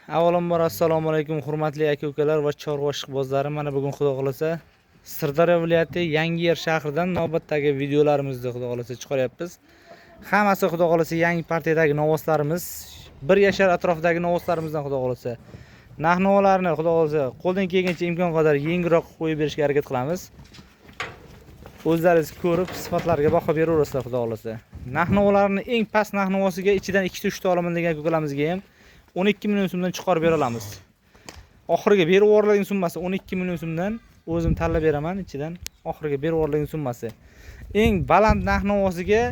Avvalambor, assalomu alaykum, hurmatli aka ukalar va chorva ishqibozlari. Mana bugun, xudo xohlasa, Sirdaryo viloyati Yangiyer shahridan navbatdagi videolarimizni, xudo xohlasa, chiqaryapmiz. Hammasi, xudo xohlasa, yangi partiyadagi novvoslarimiz, 1 yashar atrofidagi novoslarimizdan, xudo xohlasa. Narx navolarni, xudo xohlasa, qo'ldan kelgancha, imkon qadar yengilroq qo'yib berishga harakat qilamiz. O'zlaringiz ko'rib, sifatlariga baho beraverasizlar, xudo xohlasa. Narx navolarni eng past narx navosiga ichidan ikkita, uchta olaman degan ukalarimizga ham 12 million so'mdan chiqarib bera olamiz. Oxiriga berib yuboriladigan summasi 12 million so'mdan, o'zim tanlab beraman ichidan oxiriga berib yuboriladigan summasi. Eng baland narx navosiga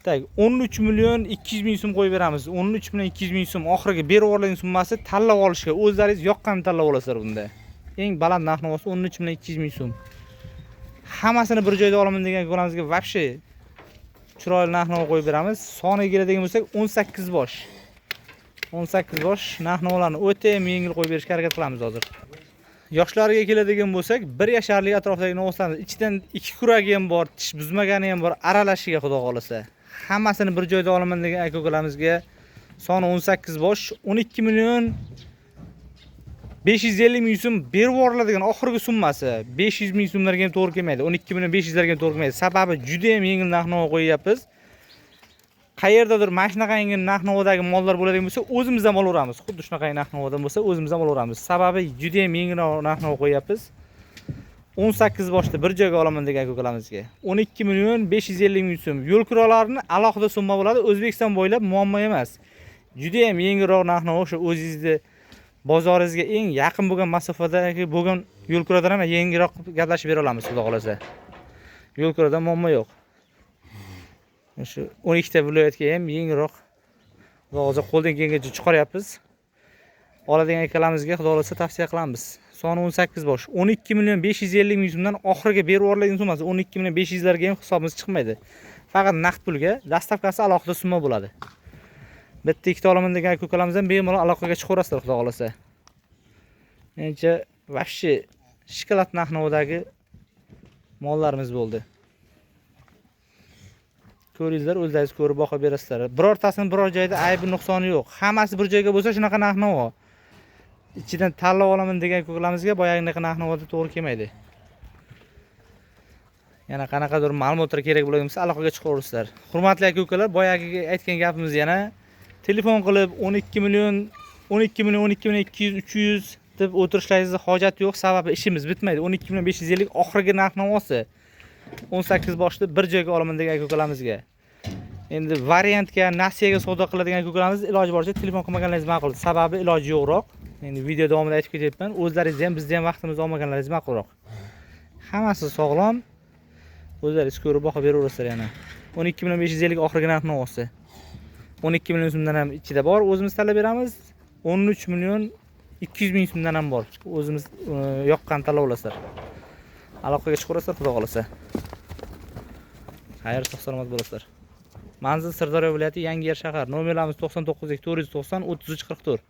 так 13 million 200 ming so'm qo'yib beramiz. 13 million 200 ming so'm oxiriga berib yuboriladigan summasi, tanlab olishga, o'zlaringiz yoqqanini tanlab olasizlar bunda. Eng baland narx navosi 13 million 200 ming so'm. Hammasini bir joyda olaman degan ukalarimizga вообще chiroyli narx navo qo'yib beramiz. Soniga keladigan bo'lsak, 18 bosh. 18 bosh, narx navolarni o'ta ham yengil qo'yib berishga harakat qilamiz hozir. Yoshlariga keladigan bo'lsak, 1 yasharlik atrofidagi novvoslarimiz, ichidan ikki kuragi ham bor, tish buzmagani ham bor, aralashiga, xudo xohlasa. Hammasini bir joyda olaman degan aka ukalarimizga soni 18 bosh, 12 million 550 ming so'm berib yuboriladigan oxirgi summasi. 500 ming so'mlarga ham to'g'ri kelmaydi. 12 million 500 larga ham to'g'ri kelmaydi. Sababi juda ham yengil narx navo qo'yyapmiz. Qayerdadir mana shunaqangi narx navodagi mollar bo'ladigan bo'lsa, o'zimiz ham olaveramiz. Xuddi shunaqangi narx navodan bo'lsa, o'zimiz ham olaveramiz. Sababi juda ham yengil narx navo qo'yyapmiz. 18 boshda bir joyga olaman degan ukalarimizga 12 million 550 ming so'm. Yo'l kirolarini alohida summa bo'ladi. O'zbekiston bo'ylab muammo emas. Juda ham yengilroq narx navo, o'sha o'zingizni bozoringizga eng yaqin bo'lgan masofadagi bo'lgan yo'l kiradan ham yengilroq qilib gaplashib bera olamiz, xudo xohlasa. Yo'l kiradan muammo yo'q. Shu 12 ta viloyatga ham yengilroq, xudo xohlasa, qo'ldan kelgancha chiqaryapmiz. Oladigan akalarimizga, xudo xohlasa, tavsiya qilamiz. Soni 18 bosh. 12 million 550 ming so'mdan oxiriga berib yuboriladigan summasi, 12 million 500 larga ham hisobimiz chiqmaydi. Faqat naqd pulga, доставка si alohida summa bo'ladi. Bitta, ikkita olaman degan aka ukalarimizdan bemalol aloqaga chiqaverasizlar, xudo xohlasa. Menimcha, вообще shokolad narx navodagi mollarimiz bo'ldi. Ko'ringizlar, o'zlaringiz ko'rib baho berasizlar. Birortasini biror joyda aybi, nuqsoni yo'q. Hammasi bir joyga bo'lsa, shunaqa narx navo. Ichidan tanlab olaman degan ukalarimizga boyaginaqa narx navoda to'g'ri kelmaydi. Yana qanaqadir ma'lumotlar kerak bo'ladigan bo'lsa, aloqaga chiqaverasizlar. Hurmatli aka ukalar, boyagi aytgan gapimiz, yana telefon qilib 12 million, 12 million, 12 million 200, 300 deb o'tirishlaringizni hojati yo'q, sababi ishimiz bitmaydi. 12 million 550 oxirgi narx navosi. 18 boshni bir joyga olaman degan aka ukalarimizga. Endi variantga, nasiyaga savdo qiladigan aka ukalarimiz iloji boricha telefon qilmaganlaringiz ma'qul. Sababi iloji yo'qroq. Endi video davomida aytib ketyapman. O'zlaringizni ham, bizni ham vaqtimizni olmaganlaringiz ma'qulroq. Hammasi sog'lom. O'zlaringiz ko'rib baho beraverasizlar yana. 12 million 550 oxirgi narx navosi. 12 million so'mdan ham ichida bor, o'zimiz tanlab beramiz. 13 million 200 ming so'mdan ham bor. O'zimiz yoqqan tanlab olasizlar. Aloqaga chiqaverasizlar, xudo xohlasa. Xayr, sog' salomat bo'lasizlar. Manzil: Sirdaryo viloyati, Yangiyer shahar. Nomerlarimiz 99 490 33 44.